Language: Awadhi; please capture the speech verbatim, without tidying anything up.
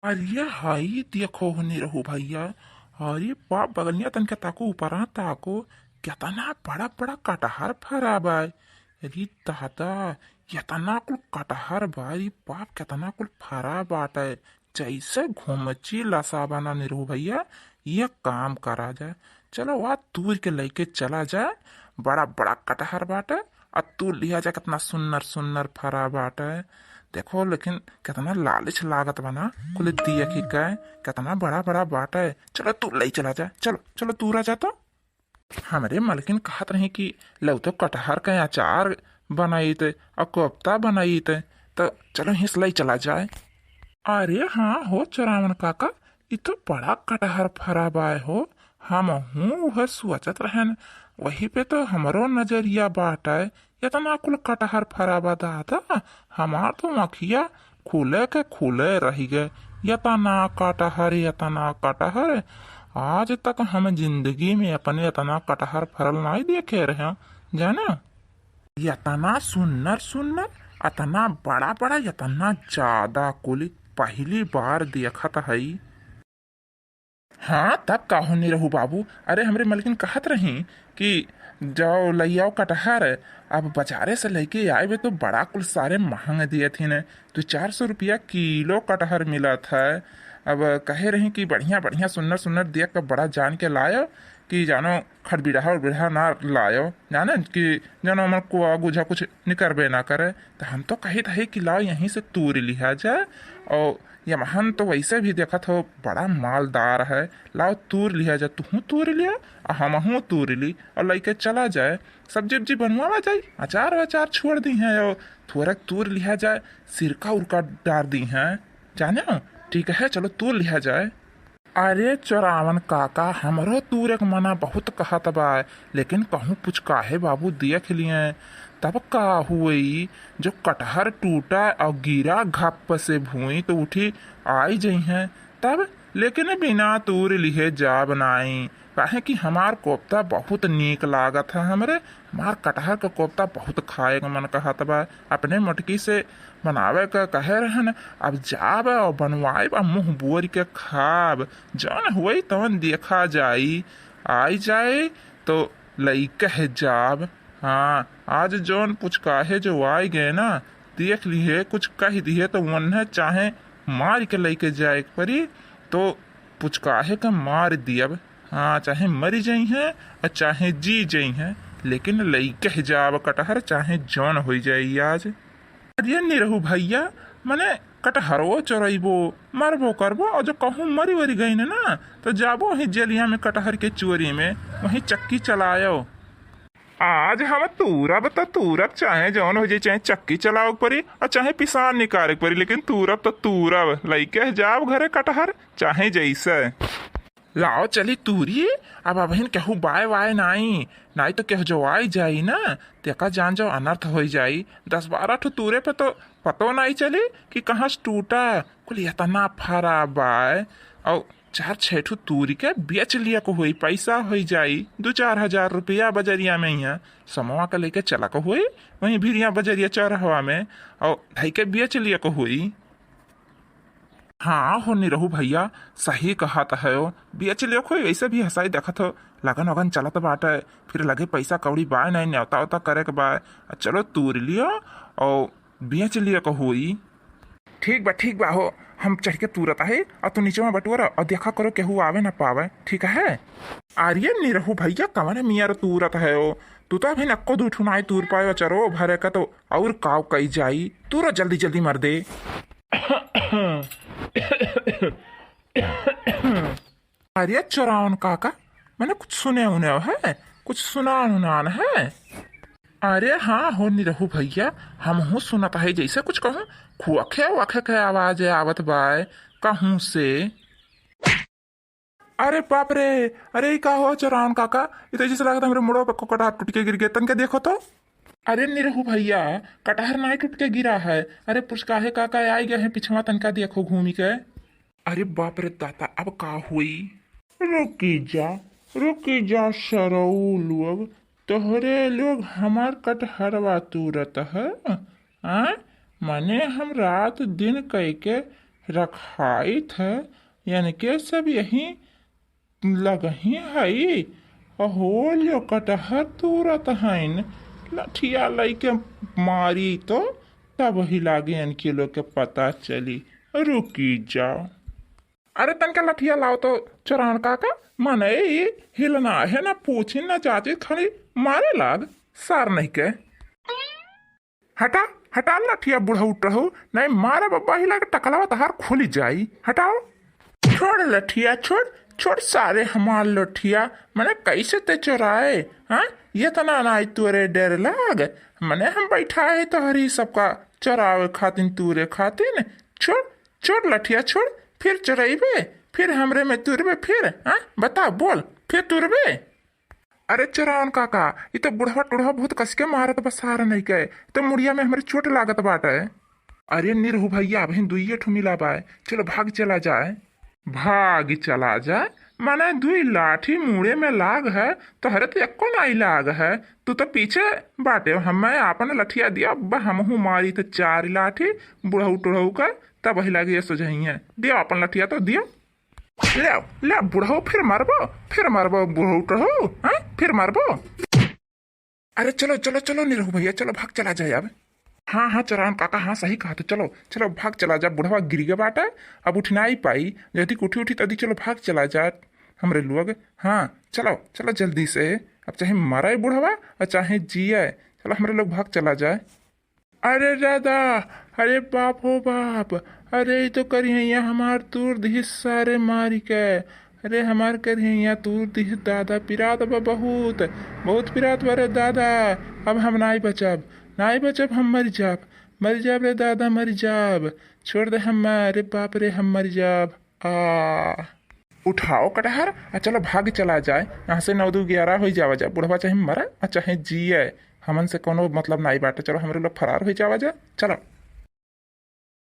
अरे हाय, देखो हो निरहू भइया, अरे बाप, बगलिया तनके ताको, ऊपरा ताको, केतना बड़ा बड़ा कटहर फरा बा। अरे दादा, एतना कुल कटहर बा, अरे बाप, केतना कुल फरा बाटे। जैसे घुमची लसा बा ना निरहू भइया, ये काम करा जाए। चलो, वा तूर के लइके चला जाए, बड़ा बड़ा कटहर बाटे। आ तूर लिहा जाए, केतना सुन्नर सुन्नर फरा बाटे। देखो, लेकिन केतना लालच लागत बा ना, कुल देखी के, केतना बड़ा बड़ा बाटे। चलो, तूर लइ चला जाए, चलो, चलो, तूरा जा तो। हमरे मलकिन कहत रही कि लउ तो कटहर के अचार बनाइत, आ कोफ्ता बनाइत, तो चलो, हिस लइ चला जाए। अरे हाँ हो चोरावन काका, इ तो बड़ा कटहर फरा बाय हो। हमहूँ उहे सोचत रहेन, वही पे तो हमरो नजरिया बाटे। एतना कुल कटहर फरा बा दादा, हमार तो अँखिया खुले के खुले रहि गए। एतना कटहर, एतना कटहर, आज तक हम जिंदगी में अपने एतना कटहर फरल नाई देखे रहे, जाना। एतना सुन्नर सुन्नर, एतना बड़ा बड़ा, एतना ज्यादा कुल, पहली बार देखत हई। हाँ, तब का हो निरहू बाबू। अरे, हमरे मलकिन कहत रही कि जाओ लइ आओ कटहर। अब बाजारे से लइके आइबे तो बड़ा कुल सारे महँग दियत हिन, तो चार सौ रुपया किलो कटहर मिलत है। अब कहे रही कि बढ़िया बढ़िया सुन्नर सुन्नर देख के बड़ा जान के लायो, कि जानो खड़बिड़हा उड़बिड़हा ना लायो, जाने कि जानो हमर कोआ गुझा कुछ निकरबे ना करे। तो हम तो कहित हई कि लाओ यहीं से तूर लिहा जाए। और यमहन तो वैसे भी देखत हो बड़ा मालदार है, लाओ तूर लिहा जाए, तुहूँ तूर लिया आ हमहूँ तूर ली और लइके चला जाए। सब्जी उब्जी बनवावा जाई, अचार वचार छोड़ दिहे और थोड़ा तूर लिहा जाए, सिरका उरका डार दिहे, जाने हो? ठीक है, चलो तूर लिहा जाए। अरे चोरावन काका, हमरो तूरे के मना बहुत कहत बा, लेकिन कहूँ पुचकाहे बाबू देख लिहे, तब का हुई, जो कटहर टूटा और गिरा घप्प से भूई तो उठी आई जइहें तब, लेकिन बिना तूर लिहे जाब नाई, काहे कि हमार कोफ्ता बहुत नीक लागत है हमरे। हमार कटहर के कोफ्ता बहुत खाए के मन कहत बा। अपने मोटकी से बनावे के कहे रहन, अब जाब और बनवाइब आ मुँह बोर के खाब। जौन होई तौन देखा जाई, आई जाए तो लइके जाब। हाँ, आज जौन पुचकाहे जो आई गए ना, देख लिहे, कुछ कह दिहे तो वन्हे चाहे मार के लइके जाए के परी, तो पुचकाहे के मार दियब। हाँ, चाहे मरी जइहें और चाहे जी जइहें, लेकिन लइके जाब कटहर, चाहे जौन होई जाई आज। अरे निरहू भइया, मने कटहरवो चोरइबो, मरबो करबो, और जो कहूँ मरी वरी गइन ना, तो जाबो वहीं जेलिया में कटहर के चोरी में, वहीं चक्की चलायो। आज हम तूरब त तूरब, चाहे जौन हो जाए, चाहे चक्की चलावे के परी और चाहे पिसान निकाले के परी, लेकिन तूरब त तूरब। लइके जाब घरे कटहर, चाहे जैसे। लाओ चली तूरी, अब अबहिन केहू बाय वाय नाई, नाई तो केहू जो आई जाई ना, तेका जान जो अनर्थ होई जाई। दस बारह ठो तूरे पे तो पतो नाई चली कि कहाँ से टूटा, कुल एतना फरा बाय। और चार छह ठो तूरी के बेच लिया को होई, पैसा होई जाई दो चार हजार रुपया बजरिया में। यहाँ समवा के लेके चला को होई, वहीं भिरिया बजरिया चौराहवा में, और धई के बेच लिया को होई। हाँ हो निरहू भइया, सही कहत हयो, बेच लियो कोई, वैसे भी हंसाई देखत हो, लगन वगन चलत बाटे, फिर लगे पैसा कौड़ी बाय नहीं, न्योता उता करे के बाय, आ चलो तूर लियो और बेच लियो को होई। ठीक बा, ठीक बा हो, हम चढ़ के तूरत है, और तू नीचे में बटुअर और देखा करो केहू आवे ना पावे, ठीक है? अरे निरहू भइया, कवन मियर तूरत हयो, तू तो अभी नक्को दू ठुनाई तूर पायो, चरो भरे का तो और काव कई जाई, तूरो जल्दी जल्दी मर दे। अरे चोरावन काका, मैंने कुछ सुने उने है, कुछ सुनान उनान है? अरे हाँ हो निरहू भइया, हमहू सुनत है जैसे कुछ कहूँ खुअखे वखे के आवाज आवत बाय कहूँ से। अरे बाप रे, अरे ई का हो चोरावन काका, ई तो जैसे लागत हमरे मुड़वा पे को कटहर टूट के गिर गए, तनके देखो तो। अरे निरहू भइया, कटहर नाई टूट के गिरा है। अरे पुचकाहे काका आई गए हैं पिछवा, तनका देखो घूमी के। अरे बाप रे दादा, अब का हुई? रुकी जा, रुकी जा सरऊ लोग, तोहरे लोग हमार कटहरवा तूरत है, आय? मने हम रात दिन कइके रखाइत है, यानी के सब यही लगही हई। अहो ल्यो कटहर तूरत हइन, लठिया लइके मारी तो तब ही लागे इनके लोग के पता चली। रुकी जाओ। अरे तनका लठिया लाओ तो चोरान काका, मने ई हिलना है ना पूछी ना चाची, खाली मारे लाग सार नहीं के। हटा, हटा लठिया बुढ़ऊ टढ़ऊ, नहीं मारे बब्बा हिला के टकलवा तहार खुली जाई। हटाओ। छोड़ लठिया, छोड़, छोड़ सारे हमार लठिया। मने कैसे ते चोराए? हाँ, ये तना नाई तोरे डर लाग। मने हम बैठा है तोहरी सबका चोरावे खातिन, तूरे खातिन। छोड़, छोड़ लठिया, छोड़। फिर चोरइबे, फिर हमरे में तुरबे, फिर हाँ बता, बोल, फिर तुरबे। अरे चोरावन काका, ई तो बुढ़वा टुढ़वा बहुत कस के मारत बा सार नहीं के, तो मुड़िया में हमरे चोट लागत बाटे। अरे निरहू भैया, अबहिन दुइये ठो मिला बाय, चलो भाग चला जाए। भाग चला जाए? माने दुई लाठी मुड़े में लाग है, तोहरे तो एको नाई लाग है। तू तो पीछे बाटे, हमें आपन लठिया दिया, अब हमहू मारी तो चार लाठी बुढ़ऊ टुढ़ऊ का, तब वही लागे ये सोझइया। दियो आपन लठिया तो दियो। ले, ले बुढ़ऊ, फिर मारबो, फिर मारबो बुढ़ऊ टुढ़ऊ, हाँ, फिर मारबो। अरे चलो, चलो, चलो निरहू भैया, चलो भाग चला जाए अब। हाँ, हाँ, चोरावन काका, हाँ, सही कहा तो, चलो, चलो, भाग चला जा, बुढ़वा गिर गया बाटे, अब उठ नाई पाई, यदि उठी उठी तदी, चलो, भाग चला जा, हमरे लोग, हाँ, चलो, चलो जल्दी से, अब चाहे मरे बुढ़वा और चाहे जिए, चलो, हमरे लोग भाग चला जाए। अरे दादा, अरे बाप हो बाप, अरे ई तो करिहैया हमार तूर दिहिस सारे मारी के। अरे हमार करिहैया तूर दिहिस दादा, पिरात बा बहुत, बहुत पिरात बा रे दादा। अब हम नाई बचब, नाई बचब, हम मर जाब, मर जाब रे दादा, मर जाब। छोड़ दे हम, अरे बाप रे, हम मर जाब। आ, उठाओ कटहर, आ चलो भाग चला जाए यहाँ से, नौ दू ग्यारह हो जावा जाए, बुढ़वा चाहे मरे आ चाहे जिए, हमन से कोनो मतलब नाई बाटे, चलो हमरे लोग फरार हो जावा जाए, चलो।